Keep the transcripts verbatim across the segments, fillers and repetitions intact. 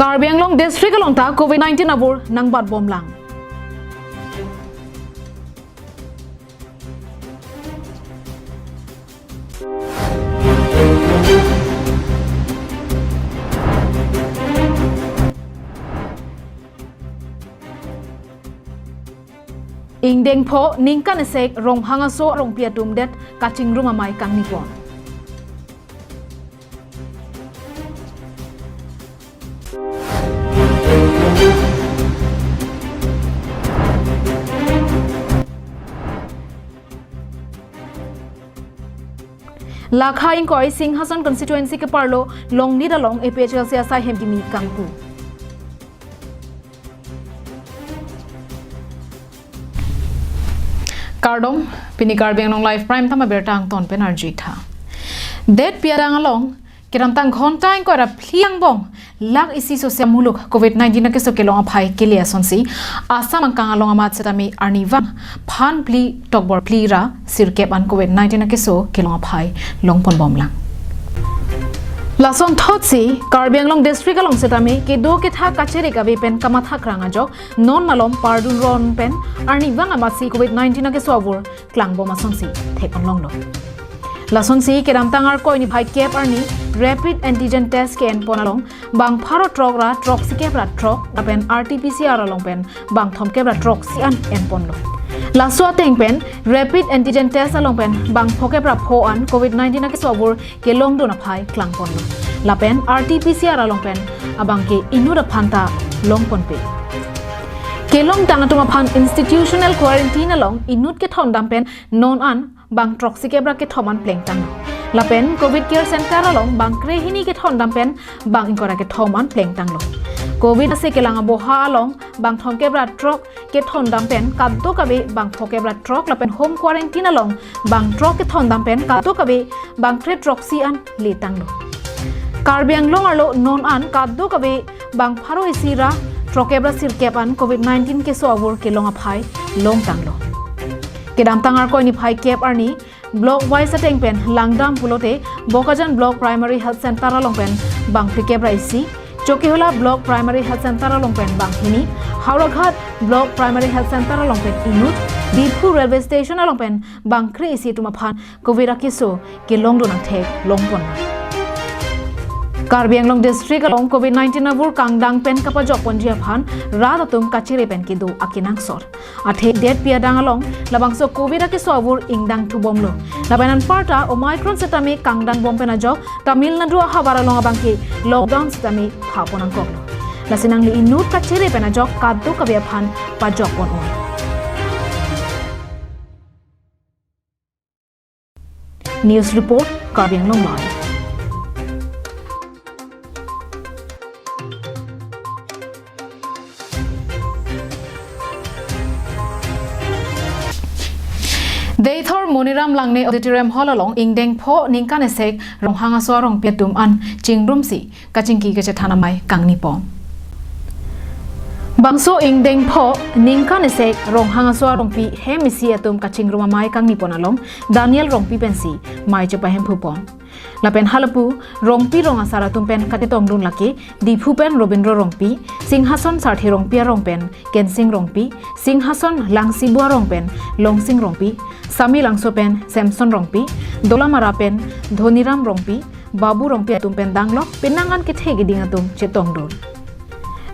Karbi Anglong District along ta covid nineteen avur nangbatbomlang. Ingdeng pho ningkan esek Ronghang aso arongpi atum det kachingrum amei kangnipon. Lakha ingkoi Singhason constituency keparlo Longnit along A P H L C asai hem kimi kangpu. Kardom, pini Karbi Anglong Live Prime Time abirta angton pen arju-ik tha. Detpi adang along kedamtang ghonta ingkoi ra phli angbong lakh isi sose amuluk covid nineteen akeso kelong aphai kele asonsi Assam angkang along amat setame arnivang phan phli tokbor phli ra sirkep an covid nineteen akeso kelong aphai longponbomlang. Lasonthotsi Karbi Anglong District along setame kedo ketha kachere kave pen kamathak rang ajok non malom pardun ron pen arnivang amatsi covid nineteen akeso avur klangbom asonsi thek-onlonglo. Lasonsi kedamtang Arkoi niphai kep arni rapid antigen test ke-enpon along bang pharo throk ra throksi kep ra throk lapen R T P C R along pen bang thomkep ra throksi an enponlo. Laso ateng pen rapid antigen test along pen bang phokep ra pho an covid nineteen akeso avur kelongdun aphai klangponlo. Lapen R T P C R along pen abangke inut aphan ta longponpe. Kelongtang atum aphan institutional quarantine along inut kethom dam pen non an bang throksi kep ra kethom an plengtanglo. Lapen covid care center along bang krehini kethom dam pen bang ingkoi ra kethom an plengtanglo. Covid ase kelang aboha along bang thomkep ra throk kethom dam pen kadokave bang phokep ra throk lapen home quarantine along bang throk kethom dam pen kadokave bang kre throksi an letanglo. Karbi Anglong arlo non an kadokave bang pharo isi ra throkkep ra sirkep an covid nineteen keso avur kelong aphai longtanglo. Kedamtang Arkoi niphai kep arni block wise ateng pen langdam pulote Bokajan Block Primary Health Center along pen bang phlikep ra isi, Chokihola Block Primary Health Center along pen bang hini, Howraghat Block Primary Health Center along pen inut, Diphu Railway Station along pen bang kre isi atum aphan covid akeso kelongdun angthek longpon. Karbi Anglong District along covid nineteen avur kangdang pen kapajokponji aphan rat atum kachere pen kedo akenangsot. Athe detpi adang along labangso covid akeso avur ingdang thubomlo. Lapen anparta Omicron setame kangdangbom pen ajok Tamil Nadu ahavar along abangke lockdown setame phapon angkoklo. Lasi nangli inut kachere pen ajok kadokave aphan pajokpon-un. News report, Karbi Anglong Live. Deithor Moniram Langne Auditorium Hall along ingdeng pho ningkan esek Ronghang aso arongpi atum an chingrumsi kachingki kachethan amei kangnipon. Bangso ingdeng pho ningkan esek Ronghang aso arongpi hem isi atum kachingrum amei kangnipon along Daniel Rongpi pensi mei chepahemphupon. Lapen halapu Rongpi rong asar atum pen kachetongdun lake Diphu pen Robindro Rongpi, Singhason Sarthe Rongpi arong pen Kensing Rongpi, Singhason Langsibu arong pen Longsing Rongpi, Samelangso pen Samson Rongpi, Dolamara pen Dhoniram Rongpi, Babu Rongpi atum pen danglok penang an kethe keding atum chetongdun.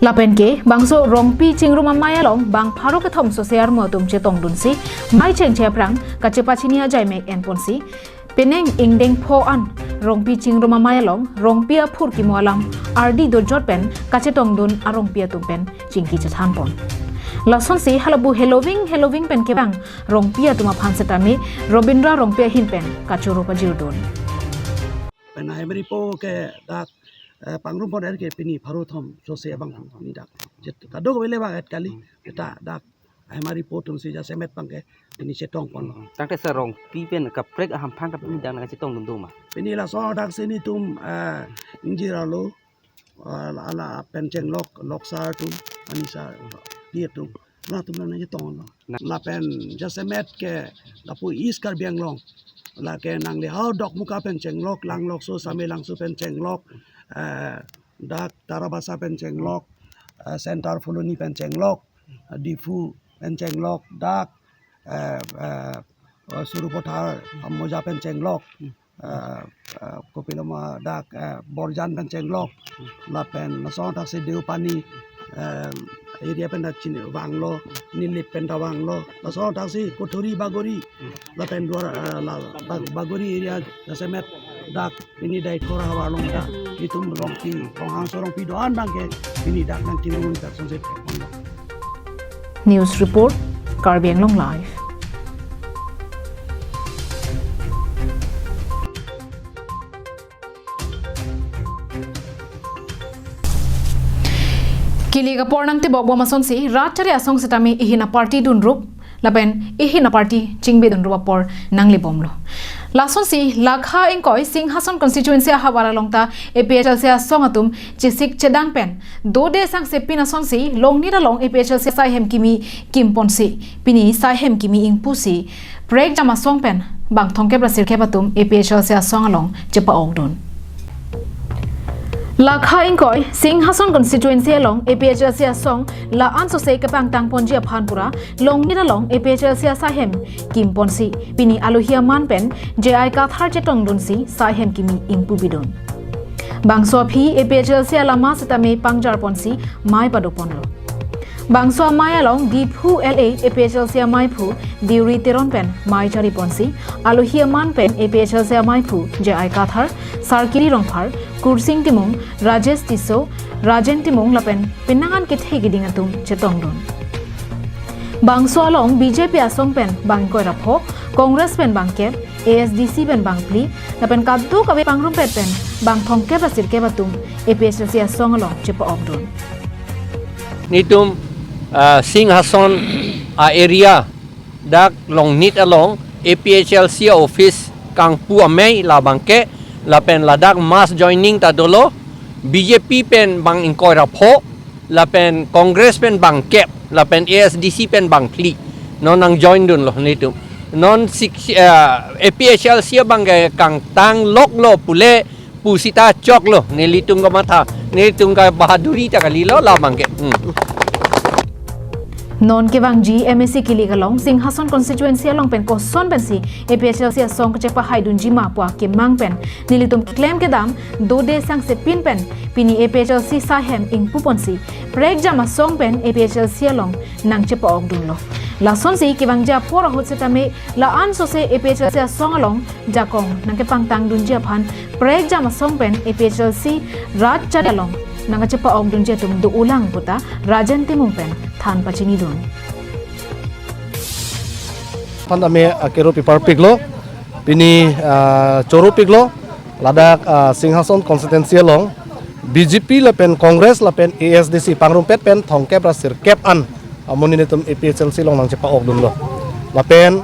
Lapen ke bangso Rongpi chingrum amei along bang pharo kethom sose armu atum chetongdunsi mei chengche aphrang kachepachini ajaimek enponsi penang ingdeng pho an Rongpi chingrum amei along Rongpi aphurkimo alam ardi dojot pen kachetongdun arongpi atum pen chingki chethanpon. Lasonsi halapu heloving heloving pen kevang Rongpi atum aphan setame Robindra Rongpi ahin pen kachoro pajirdun. Pen ahemari po ke dak, eh, pangrumpon er ke pini pharo thom sose abang pini dak. Jet kadokave le bang et kali. Hmm. Kita dak ahemari po atumsi jasemet abangke pini chetongponlo. Tangte sir Rongpi pen kaprek ahamphang ke pini dak nangkachetongdun do ma? Pini laso dak si nelitum, eh, ingjir arlo, eh, la, lapen chenglok, loksar atum, anisa, dia atum. Latum nangchetonglo. Na- Lapen jasemet ke lapu East Karbi Anglong. Lake nangli ha Dokmoka pen chenglok, Langlokso, Samelangso pen chenglok, eh, dak Tarabasa pen chenglok, eh, Center Phuloni pen chenglok, eh, Diphu pen chenglok, dak, eh, eh, eh, Sarupathar Amroja pen chenglok, eh, eh, kopiloma dak, eh, Borjan pen chenglok, lapen lason athaksi Deopani, eh, area pen dak chini vanglo, Nilip pen ta vanglo, lason athaksi Kothuri Bagori, lapen Duar, eh, la, Bag-, Bagori area jasemet dak pini dai thora havar along dak itum Rongpi, Ronghangso Rongpi do-an abangke pini dak nangkinung dak sonse pekpon. News report, Karbi Anglong Live. Kili kapor nangtebok bom asonsi, rat chari asong setame ihin aparty dunrup, lapen ihin aparty chingbedunrup apor nanglebomlo. Lasonsi, lakha ingkoi Singhason constituency ahavar along ta A P H L C asong atum chesik chedang pen dode sangse pin asonsi, Longnit along A P H L C asai hem kimi kimponsi, pini sai hem kimi ingpusi, prekjam asong pen bang thomkep ra sirkep atum A P H L C asong along chepa-okdun. Lakha ingkoi Singhason constituency along A P H L C asong la-an sose kepangtangponji aphan pura Longnit along A P H L C asai hem kimponsi, pini alohi aman pen J I Kathar chetongdunsi sai hem kimi ingpubidun. Bangso aphi A P H L C alama setame pangjarponsi mei padoponlo. Bangso amei along Diphu L A A P H L C ameiphu Deuri Teron pen mei chariponsi, alohi aman pen A P H L C ameiphu J I Kathar, Sarkiri Rongphar, Kursing Timung, Rajesh Tisso, Rajen Timung lapen penang an kethe keding atum chetongdun. Bangso along B J P asong pen bang ingkoi ra pho, Congress pen bang kep, A S D C pen bang phli, lapen kadokave pangrumpet pen bang thomkep ra sirkep atum A P H L C asong along chepa-okdun. Nelitum, ah, Singhason a-area dak Longnit along A P H L C office kangpu amei labangke, lapen ladak mass joining ta dolo, B J P pen bang ingkoi ra pho, lapen Congress pen bang kep, lapen A S D C pen bang phli. Non nangjoindunlo nelitum. Non six, eh, A P H L C abangke kangtang loklo pule pu sita choklo, nelitum kamatha, nelitum kabahaduri ta kalilo labangke. Hmm. Non kevangji M A C kilik along Singhason constituency along pen koson pensi A P H L C asong kachepahaidunji ma pu akemang pen nelitum keklem kedam dode sangse pin pen pini A P H L C sai hem ingpuponsi, prekjam asong pen A P H L C along nangchepa-okdunlo. Lasonsi kevangji apor ahut setame la-an sose A P H L C asong along jakong nangkepangtangdunji aphan prekjam asong pen A P H L C rat chari along nangkachepa-okdunji atum do-olang puta Rajen Timung pen than pachinidun. Phan tame akero piparpiklo, pini, ah, choropiklo, ladak, ah, Singhason constituency along B J P lapen Congress lapen A S D C pangrumpet pen thomkep ra sirkep an amonit atum A P H L C along nangchepa-okdunlo. Lapen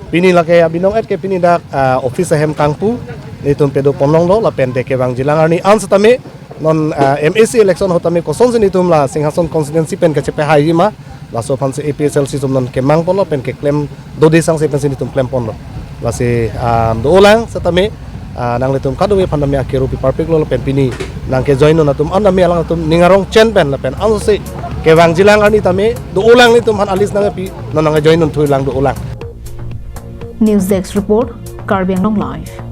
pini lake abinong et ke pini dak, ah, office ahem kangpu nelitum padoponlonglo, lapen de kevangjilang arni an setame non, ah, M A C election ahut tame kosonsi nelitum la Singhason constituency pen kachepahaiji ma, laso aphansi A P H L C atum non kemangponlo pen keklem dode sangse pensi nelitum klemponlo. Lasi, ah, do-olang setame, ah, nanglitum kadokave aphan tame akero piparpiklo lapen pini nangkejoindun atum an tame alangtum ning arong chen pen lapen ansi kevangjilang arni tame do-olang nelitum aphan a-list nangpi, non nangkejoindun thulang do-olang. News Desk Report, Karbi Anglong Live.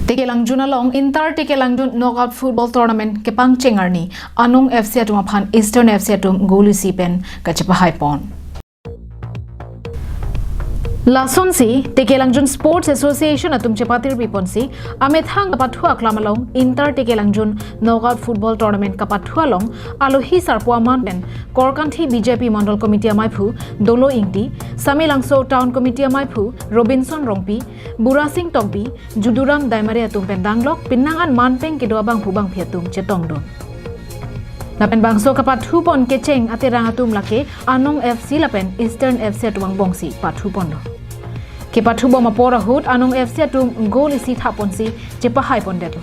Tekelangjun along Inter Tekelangjun Knockout Football Tournament kepangcheng arni Anong F C atum aphan Eastern F C atum goal isi pen kachepahaipon. Lasonsi Tekelangjun Sports Association atum chepatirpiponsi amethang kapathu aklam along Inter Tekelangjun Knockout Football Tournament kapathu along alohi sarpo aman pen Korkanthi B J P Mondol Committee ameiphu Dolo Ingti, Samelangso Town Committee ameiphu Robinson Rongpi, Burasing Tokbi, Juduram Daimare atum pen danglok penang an manpeng kedo abangphu bangphi atum chetongdun. Lapen bangso kapathupon kecheng aterang atum lake Anong F C lapen Eastern F C atum angbongsi pathuponlo. Kepathubom apor ahut Anong F C atum goal isi thapponsi chepahaipondetlo.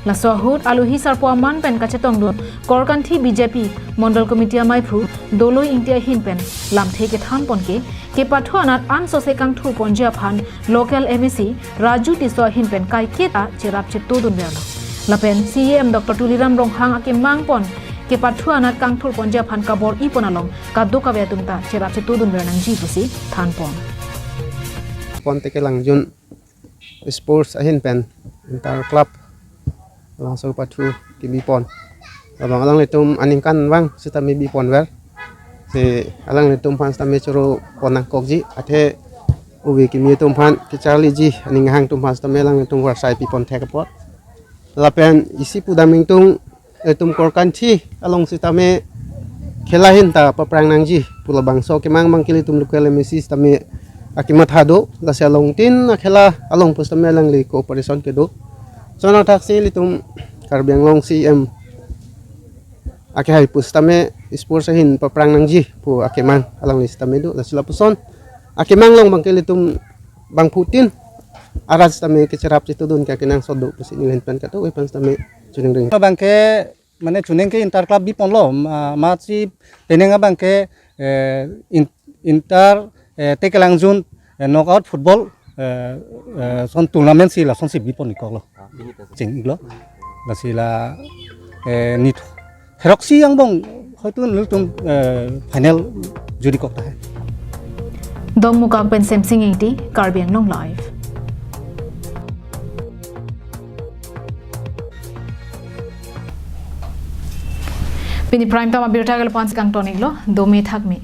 Laso ahut alohi sarpo aman pen kachetongdun Korkanthi B J P Mondol Committee ameiphu Dolo Ingti ahin pen lamthe kethanpon ke kepathu anat ansose kangthurponji aphan local M A C Raju Tisso ahin pen kaiketa cherap chetudunverlo. Lapen C E M Doctor Tuliram Ronghang akemang pon kepathu anat kangthurponji aphan kabor-ipon along kadokave atum ta cherap chetudunver nangji pusi thanpon. Pon Tekelangjun Sports ahin pen inter club labangso pathu kebipon. Labang alanglitum aningkanvang sitame biponver. Si alanglitum aphan sitame choro pon nangkokji, athe ove kimi atum aphan kecharliji, aning ahang atum aphan sitame alanglitum varsai pipon thek apot. Lapen isi pudam ingtung, etum Korkanthi along sitame khela ahin ta paprang nangji pu labangso akemang abangke ilitum local M A C sitame akematha do, lasi along tin akhela along pusitame alangli cooperation kedo. Chonang thaksi ilitum Karbi Anglong C E M akehai pusitame sports ahin paprang nangji pu akemang alangli sitame do, lasi lapuson akemang along abangke ilitum bangphutin arat sitame kecherap chetudun ke akenangsot do pusi neli ahin pen kadokave aphan sitame choningri. Abangke mane chuning ke inter club biponlo, ma-, matsi penang abangke, eh, in-, inter, eh, Tekelangjun, eh, knockout football, eh, eh, son tournament si lasonsi bipon-ikoklo. Chinglo. Lasi la, eh, nit heroksi angbong hoitu nelitum, eh, final juri kok tahai. Dongmukak pen Semsing Ingti, Karbi Anglong Live. Pini prime time abirta ke lapu-an si kangton-iklo, dome thakme.